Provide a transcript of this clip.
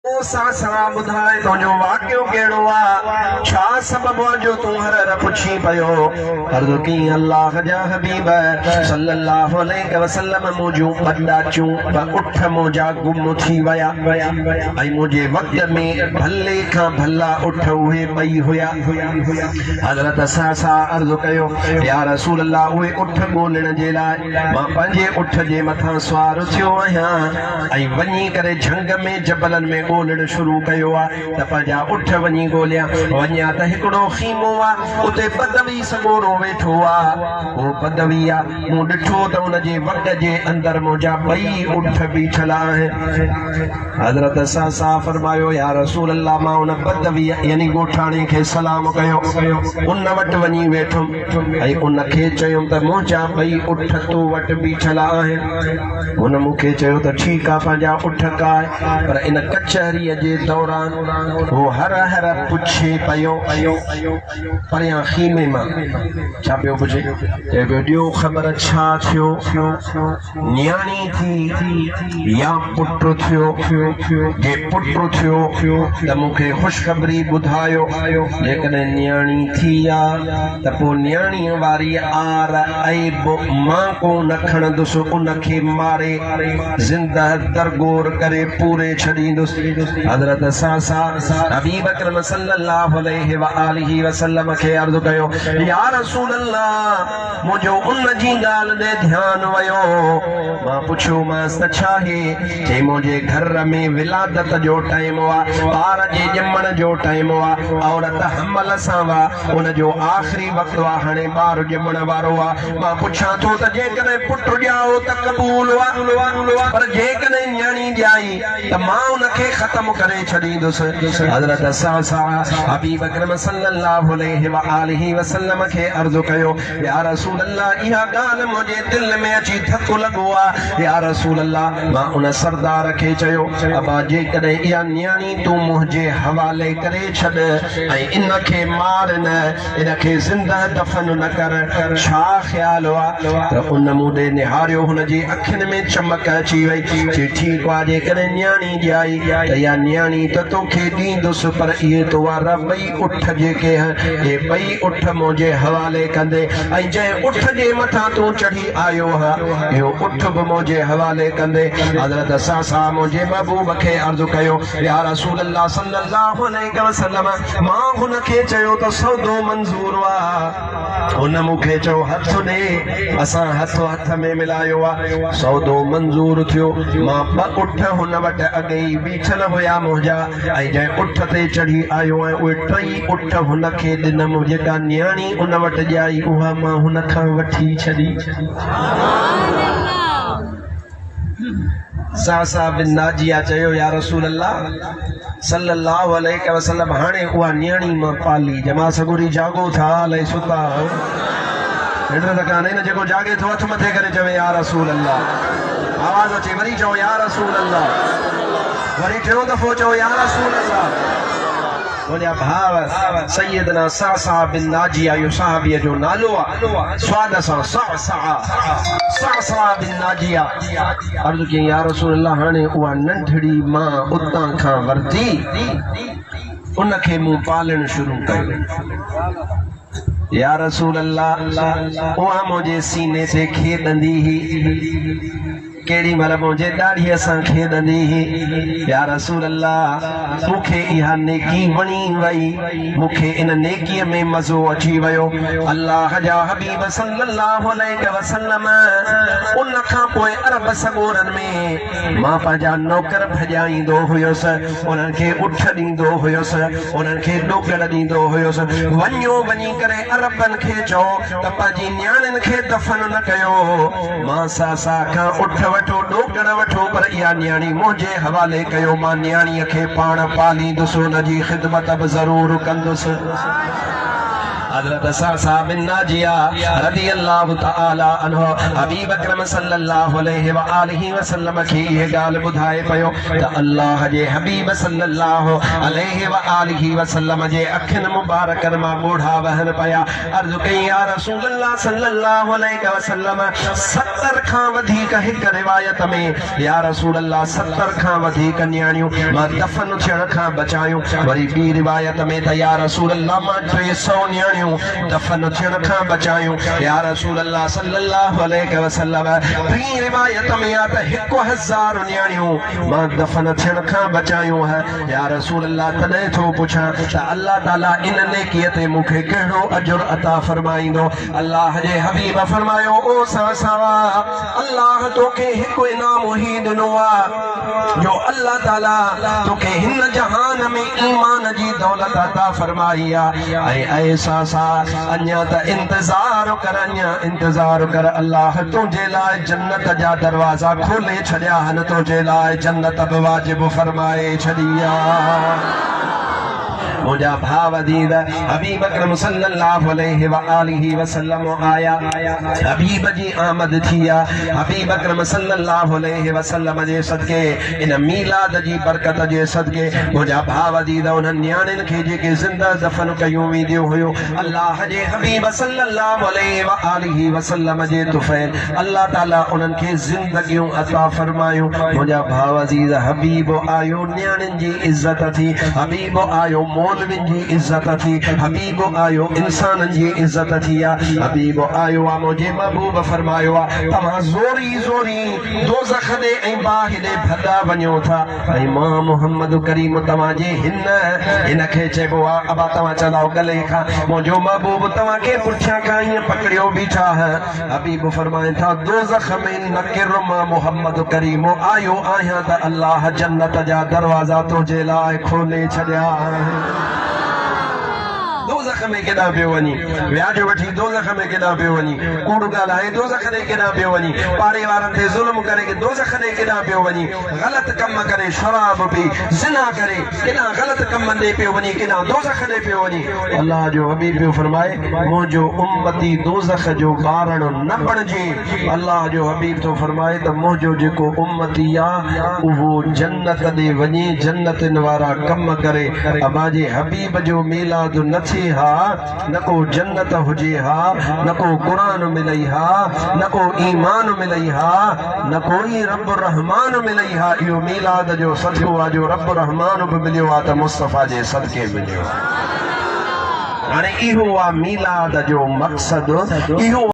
او صعصعه ٻڌاء تنهنجو واقعو ڪهڙو آ؟ ڇا سبب آ جو تون هر هر پڇين پيو؟ عرض ڪيائين الله جا حبيب صلّي اللّٰه عليه وسلّم منهنجون ٻه ڏاچيون، ٻه اٺ منهنجا گم ٿي ويا ۽ منهنجي وقت ۾ ڀلي کان ڀلا اٺ اهي ٻئي هيا. حضرت صعصعه عرض ڪيو يا رسول الله اهي اٺ ڳولڻ جي لاء مان پنهنجي اٺ جي مٿان سوار ٿيو آهيان ۽ وڃي ڪري جهنگ ۾ جبلن ۾ ڳولڻ شروع ڪيو آ ته پنهنجا اٺ وڃي ڳوليان. وڃان ته هڪڙو خيمو آ، اتي بدوي سڳورو ويٺو آ. اهو بدوي آ. مون ڏٺو ته ان جي وڳ جي اندر منهنجا ٻئي اٺ بيٺل آهن. حضرت صعصعه فرمايو، يا رسول الله مان ان بدوي يعني ڳوٺاڻي کي سلام ڪيو، ان وٽ وڃي ويٺم ۽ ان کي چيم ته منهنجا ٻئي اٺ تو وٽ بيٺل آهن. هن مون کي چيو ته ٺيڪ آ پنهنجا اٺ ڪاهه پر ان ڪچهريء جي دوران هو هر هر پڇي پيو پريان خيمي مان ڇا پيو پڇي؟ چئي پيو ڏيو خبر ڇا ٿيو؟ نياڻي ٿي يا پٽ ٿيو؟ جي پٽ ٿيو ته مون کي خوشخبري ٻڌايو، جيڪڏهن نياڻي ٿي آ ته پوء نياڻيء واري عار، عيب، مان ڪو نه کڻندس، ان کي ماري زنده درگور ڪري پوري ڇڏيندس. حضرت صعصع حبيب اڪرم صلي الله عليه واٰله وسلم کي عرض ڪيو، يا رسول الله! منهنجو ان جي ڳالهه ڏي ڌيان ويو. مان پڇيومانس ته ڇاهي؟ چيائين منهنجي گهر ۾ ولادت جو ٽائيم آ، ٻار جي ڄمڻ جو ٽائيم آ، عورت حمل سان آ، ان جو آخري وقت آ، هاڻي ٻار ڄمڻ وارو آ. مان پڇان ٿو ته جيڪڏهن پٽ ڄائو ته قبول آ، پر جيڪڏهن نياڻي ڄائي ته مان ان کي ختم ڪري ڇڏيندس. حضرت صعصعه حبيب اڪرم صلي الله عليه واٰله وسلم کي عرض ڪيو، يا رسول الله اها ڳالهه منهنجي دل ۾ اچي ڌڪ لڳو آ، يا رسول الله مان ان سردار کي چيو، ابا جيڪڏهن اها نياڻي تون منهنجي حوالي ڪري ڇڏ ۽ ان کي مار نه، ان کي زنده دفن نه ڪر، ڇا خيال آ؟ ته ان مون ڏي نهاريو، هن جي اکين ۾ چمڪ اچي وئي، چي ٺيڪ آ جيڪڏهن نياڻي ڄائي ته اها نياڻي ته توکي ڏيندس پر اهي تو وارا ٻئي اٺ جيڪي هن، اهي ٻئي اٺ منهنجي حوالي ڪندي ۽ جنهن اٺ جي مٿان تون چڙهي آيو آن، اهو اٺ به منهنجي حوالي ڪندي. حضرت صعصعه منهنجي محبوب کي عرض ڪيو، يا رسول الله صلي الله عليه وسلم! مان هن کي چيو ته سودو منظور آ. هن مون کي چيو هٿ ڏي. اسان هٿ هٿ ۾ ملايو آ. سودو منظور ٿيو. مان ٻه اٺ هن وٽ اڳي ئي بيٺل هيا منهنجا ۽ جنهن اٺ تي چڙهي آيو آهيان اهي ٽئي اٺ هن کي ڏنم. جيڪا نياڻي ان وٽ ڄائي اها مان هن کان وٺي ڇڏي. صعصع بن ناجيه چيو، يا رسول الله صلي الله عليه وسلم هاڻي اها نياڻي مان پالي. جماعت سڳوري جاڳو ٿا الائي ستا آهيو؟ ننڊ ته ڪانهي نه جيڪو جاڳي ٿو هٿ مٿي ڪري چوي يا رسول الله آواز اچي وري چئو يا رسول الله وري ٽيون دفعو چئو يا رسول الله. منهنجا ڀاء سيدنا صعصع بن ناجيه اهو صحابي جو نالو آ صاد سان صعصع صعصع بن ناجيه عرض ڪيائين يا رسول الله هاڻي اها ننڍڙي مان اتان کان ورتي ان کي مون پالڻ شروع ڪيو يا رسول الله اها منهنجي سيني تي کيڏندي هئي ڪيڏي مهل منهنجي ڏاڙهيء سان کيڏندي هئي. يا رسول الله! مون کي اها نيڪي وڻي وئي. مون کي ان نيڪيء ۾ مزو اچي ويو. الله جا حبيب صلّي اللّٰه عليه وسلّم ان کان پوء عرب سڳورن ۾ مان پنهنجا نوڪر ڀڄائيندو هيس، انهن کي اٺ ڏيندو هيس، انهن کي ڏوڪڙ ڏيندو هيس، وڃو وڃي ڪري عربن کي چئو ته پنهنجي نياڻين کي دفن نه ڪيو. مان ساسا کان اٺ وٺو، ڏوڪڙ وٺو، پر اها نياڻي منهنجي حوالي ڪيو، مان نياڻيء کي پاڻ پاليندس، ان جي خدمت به ضرور ڪندس. حضرت صعصع بن ناجيه رضي الله تعالٰي عنه حبيب اڪرم صلّي الله عليه واٰله وسلّم کي اها ڳالهه ٻڌائي پيو ته الله جي حبيب صلّي الله عليه واٰله وسلّم جي اکين مبارڪن مان ڳوڙها وهن پيا. عرض ڪيائين يا رسول الله صلّي الله عليه وسلّم 70 کان وڌيڪ هڪ روايت ۾ يا رسول الله 70 کان وڌيڪ نياڻيون مان دفن ٿيڻ کان بچايون وري ٻي روايت ۾ ته يا رسول الله مان 300 نياڻيون دفن ٿيڻ کان بچايون يا رسول الله صلي الله عليه وسلم ٽين روايت ۾ آ ته 1000 نياڻيون مان دفن ٿيڻ کان بچايون هه يا رسول الله تڏهن ٿو پڇان ته الله تعالي ان نيڪي تي مون کي ڪهڙو اجر عطا فرمائيندو الله جي حبيب فرمايو او صعصعه الله توکي هڪ انعام هي ڏنو آ جو الله تعالي توکي هن جهان ۾ ايمان جي دولت عطا فرمائي آ ۽ اي صعصعه اڃا ته انتظار ڪر اڃا انتظار ڪر الله تنهنجي لاء جنت جا دروازا کولي ڇڏيا آهن تنهنجي لاء جنت به واجب فرمائي ڇڏي آ. منهنجا ڀاء عزيز حبيب اڪرم صلي الله عليه واٰله وسلم آيا حبيب جي آمد ٿي آ حبيب اڪرم صلي الله عليه وسلم جي صدقي ان ميلاد جي برڪت جي صدقي منهنجا ڀاء عزيز انهن نياڻين کي جيڪي زنده دفن ڪيون وينديون هيون الله جي حبيب صلي الله عليه واٰله وسلم جي طفيل الله تعالي انهن کي زندگيون عطا فرمايون منهنجا ڀاء عزيز حبيب آيو نياڻين جي عزت ٿي حبيب آيو مولوين جي عزت ٿي حبيب آيو انسانن جي عزت ٿي آ حبيب آيو آ منهنجي محبوب فرمايو آ توهان زوري زوري دوزخ ڏي ۽ باهه ڏي ڀڳا وڃو ٿا ۽ مان محمد ڪريم توهان جي هن هن کي چئبو آ ابا توهان چوندائو ڳلي کان منهنجو محبوب توهان کي پٺيان کان ائين پڪڙيو بيٺا هه حبيب فرمائن ٿا، دوزخ ۾ نه ڪر مان محمد ڪريم آيو آهيان ته الله جنت جا دروازا تنهنجي لاء کولي ڇڏيا آهن. دوزخ ۾ ڪيڏانهن پيو وڃين؟ وياج وٺي دوزخ ۾ ڪيڏانهن پيو وڃين؟ ڪوڙ ڳالهائي دوزخ ڏي ڪيڏانهن پيو وڃين؟ پاڙي وارن تي ظلم ڪري دوزخ ڏي ڪيڏانهن پيو وڃين؟ غلط ڪم ڪري، شراب پي، زنا ڪري، ڪيڏانهن غلط ڪمن ڏي پيو وڃين، ڪيڏانهن دوزخ ڏي پيو وڃين؟ الله جو حبيب پيو فرمائي، منهنجو امتي دوزخ جو ٻارڻ نه بڻجي. الله جو حبيب ٿو فرمائي ته منهنجو جيڪو امتي آ اهو جنت ڏي وڃي، جنتين وارا ڪم ڪري. ابا جي حبيب جو ميلاد نه ٿئي ها، نه ڪو جنت هجي ها، نه ڪو قرآن ملئي ها، نه ڪو ايمان ملئي ها، نه ڪو ئي رب الرحمان ملئي ها. اهو ميلاد جو صدقو آ جو رب الرحمان به مليو آ ته مصطفيٰ جي صدقي مليو آ. هاڻي اهو آ ميلاد جو مقصد، اهو.